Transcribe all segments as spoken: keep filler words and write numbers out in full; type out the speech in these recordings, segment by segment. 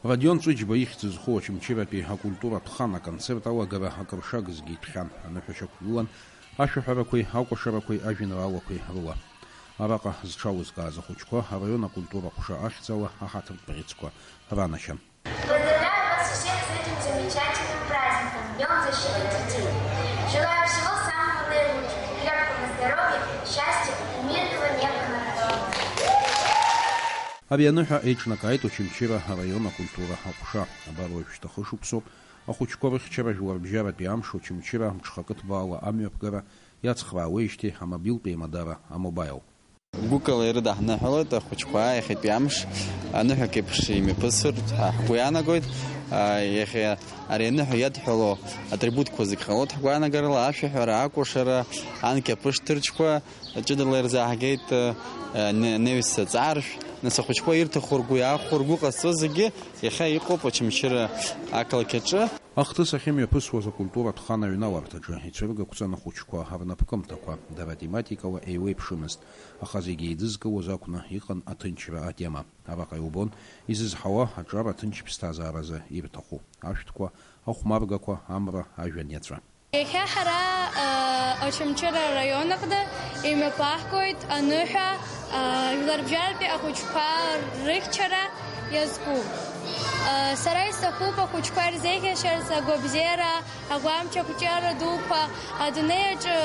Родион Ҵәыџьба ихьӡ зху Очамчыратәи акультуратә хан аконцерт алагара акыр шагызгьы иҭәхьан, аныҳәа шьақәгылан ашәаҳәарақәеи акәашарақәеи ажәеинраалақәеи рыла. Араҟа зҽалызкааз ахәыҷқәа араион акультура ҟәша ахьӡала аҳаҭыртә бӷьыцқәа ранашьан. Поздравляю вас всех с этим замечательным праздником, Днём защиты детей. Желаю всего самого наилучшего, крепкого здоровья, счастья и мирного неба над головой. Ари аныҳәа еиҿнакааит Очамчыра араион акультура аҟәша. Абар уажәшьҭа хышықәсоуп ахәыҷқәа рыхьчара жәларбжьаратәи амш Очамчыра мҽхакы ҭбаала амҩаԥгара иацхраауеижьҭеи амобилтә еимадара А-Мобаил. Гәыкала ирыдаҳныҳәалоит ахәыҷқәа иахьатәи амш аныҳәак еиԥш имҩаԥысыр ҳәа ҳгәы иаанагоит. Иахьа ари аныҳәа иадҳәало атрибутқәа зегь ҟалоит ҳгәаанагарала, ашәаҳәара, акәашара, анкьа аԥышҭырчқәа, ҷыдала ирзааҳгеит, э, не-, неҩс аҵааршә, нас ахәыҷқәа ирҭаху ргәы иаахәо, ргәы ҟазҵо зегьы иахьа иҟоуп Очамчыра ақалақь аҿы. Ахҭыс ахьымҩаԥысуаз акультуратә хан аҩналарҭаҿы ицәыргақәҵан ахәыҷқәа рнапкымҭақәа, дара тематикала еиуеиԥшымызт, аха зегьы еидызкылоз акәны иҟан аҭынчра атема. Араҟа иубон изызҳауа аҿар аҭынч ԥсҭазааразы ирҭаху, ашәҭқәа, ахәмаргақәа, амра, ажәҩан иаҵәа. Иахьа ҳара, э, Очамчыра араион аҟны имҩаԥаҳгоит аныҳәа, э, жәларбжьаратәи ахәыҷқәа рыхьчара иазку. Э, сара исҭахуп ахәыҷқәа ирзеиӷьашьарц агәабзиара, агәамч, ақәҿиара дуқәа, адунеи аҿы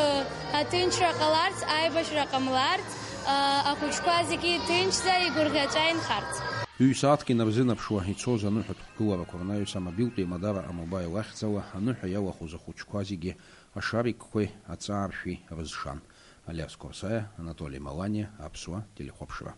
аҭынчра ҟаларц, аибашьра ҟамларц, э, ахәыҷқәа зегьы иҭынчӡа, игәырӷьаҵәа инхарц. Ҩ-сааҭк инарзынаԥшуа ицоз аныҳәатә гыларақәа рнаҩс амобилтә еимадара А-Мобаил ахьӡала аныҳәа иалахәыз ахәыҷқәа зегьы ашарикқәеи аҵааршәи рызшан. Алиас Қәарсаиа, Анатоли Маланиа, Аԥсуа телехәаԥшра.